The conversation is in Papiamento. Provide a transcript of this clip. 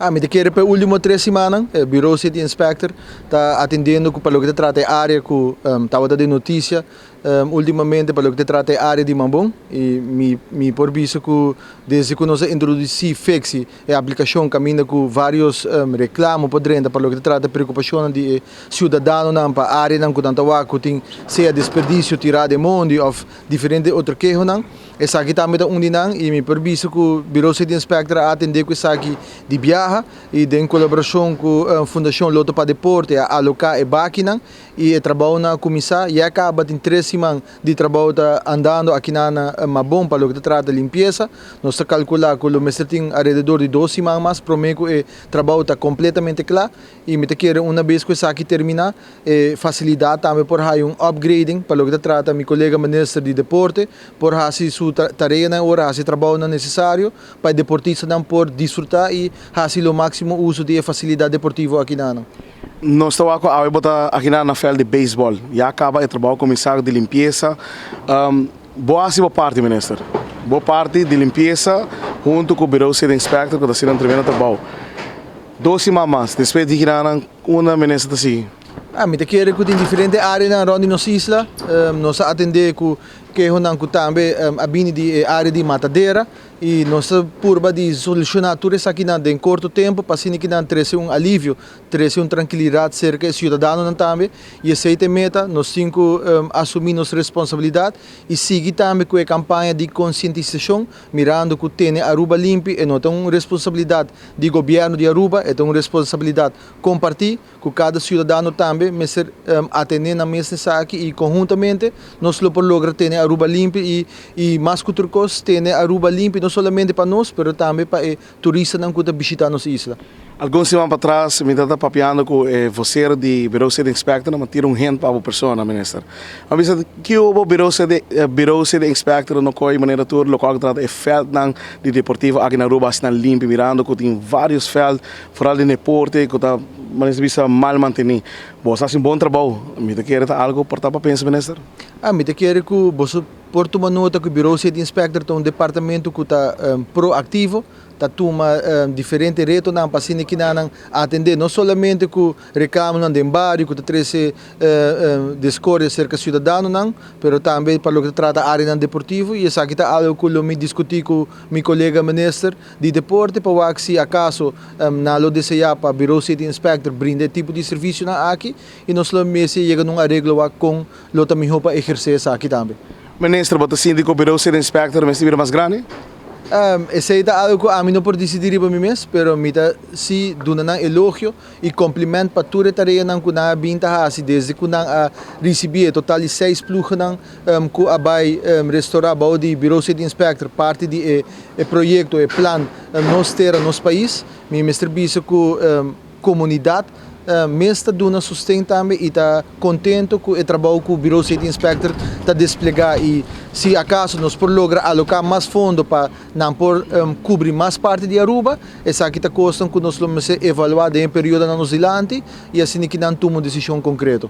Ah, mi ta kere pa e ultimo 3 simannan, e Bureau City Inspector ta atendiendo ku pa loke ta trata e area ku tabata den noticia ultimamente pa loke ta trata e area di Mambon. I mi por bisa ku desde ku nos a introduci Fixi, e aplikashon kaminda ku varios reklamo por drenta pa loke ta trata preokupashonnan di e siudadanonan pa areanan ku nan ta wak ku tin sea desperdisio tirá den mondi òf diferente otro kehonan. Esaki tambe ta un di nan i mi por bisa ku Bureau City Inspector a atendé ku esaki di biaha i den kolaborashon ku Fundashon Lotto pa Deporte a aloká e bakinan i e trabounan a kuminsá. Ya kaba tin 3 siman di trabou ta andando akinan na Mabon pa loke ta trata limpiesa. Nos ta kalkulá ku lo mester tin alrededor di 2 siman mas promé ku e trabou ta kompletamente kla i mi ta kere una bes ku esaki terminá e fasilidat tambe por haya un upgrading pa loke ta trata mi kolega minister di deporte por hasi su tareanan ora hasi trabounan nesesario pa e deportistanan por disfruta i hasi lo máksimo uso di e fasilidat deportivo akinan. Nos ta wak ku awe bo ta akinan na vèlt di beisbòl. Ya kaba e trabou kuminsá di limpiesa. Bo hasi bo parti, minister. Bo parti di limpiesa huntu ku Bureau City Inspector ku ta hasi nan tremendo trabou. 2 siman mas despues di kinanan unda minister ta sigui? Ah, mi ta kere ku tin diferente areanan rònt di nos isla. Nos a atendé ku kehonan ku tambe a bini di e area di Matadera i nos ta purba di solushoná tur esakinan den korto tempu pa asina kinan trese un alivio, trese un trankilidat serka e siudadanonan tambe. I esei ta e meta. Nos tin ku asumí nos responsabilidat i sigui tambe ku e kampaña di konsientisashon mirando ku tene Aruba limpi e no ta un responsabilidat di gobièrnu di Aruba, e ta un responsabilidat kompartí ku kada siudadano tambe mester atendé nan mes esaki i konhuntamente nos lo por logra tene Aruba limpi i i mas ku tur kos tene Aruba limpi no solamente pa nos pero tambe pa e turistanan ku ta bishitá nos isla. Algun siman patras mi tabata papiando ku e vocero di Bureau City Inspector, nan a tira un hint pa bo persona, Minister. A bisa kico bo Bureau City Bureau City Inspector no coy manera tur locual cu trata e veldnan di deportivo aki na Aruba asina limpi mirando cu tin varios veld vooral di deporte cu ta manera si bisa mal manteni. Bo sa haci un bon trabou. Mi ta kere ta algo por ta pa pensa, Minister. A mi ta kere cu boso por tuma nota cu Bureau City Inspector ta un departamento cu ta proactivo. Ta tuma diferente retonan pa asina kinanan atendé no solamente ku reklamonan den bario ku ta trese diskordia serka siudadanonan, pero tambe pa loke ta trata areanan deportivo i esaki ta algu ku lo mi diskutí ku mi kolega minister di deporte pa wak si akaso nan lo deseá pa Bureau City Inspector brinda e tipo di servisionan aki i nos lo mester yega na un areglo wak kon lo ta mihó pa ehersé esaki tambe. Minister, bo ta sinti ku Bureau City Inspector mester bira mas grandi? Esei ta algu ku ami no por disidí riba mi mes, pero mi ta sí duna nan elogio i kompliment pa tur e tareanan ku nan a bin ta hasi desde ku nan a risibí e total di 6 ploegennan ku a bai restorá bou di Bureau City Inspector parti di e proyekto, e plan Nos Tera, Nos Pais. Mi mester bisa ku komunidat mes ta duna sosten tambe i ta kontento ku e trabou ku Bureau City Inspector ta desplegá i si akaso nos por logra aloká mas fondo pa nan por kubri mas parti di Aruba, esaki ta kosnan ku nos lo mester evaluá den e periodonan nos dilanti i asina ki nan tuma un desishon konkreto.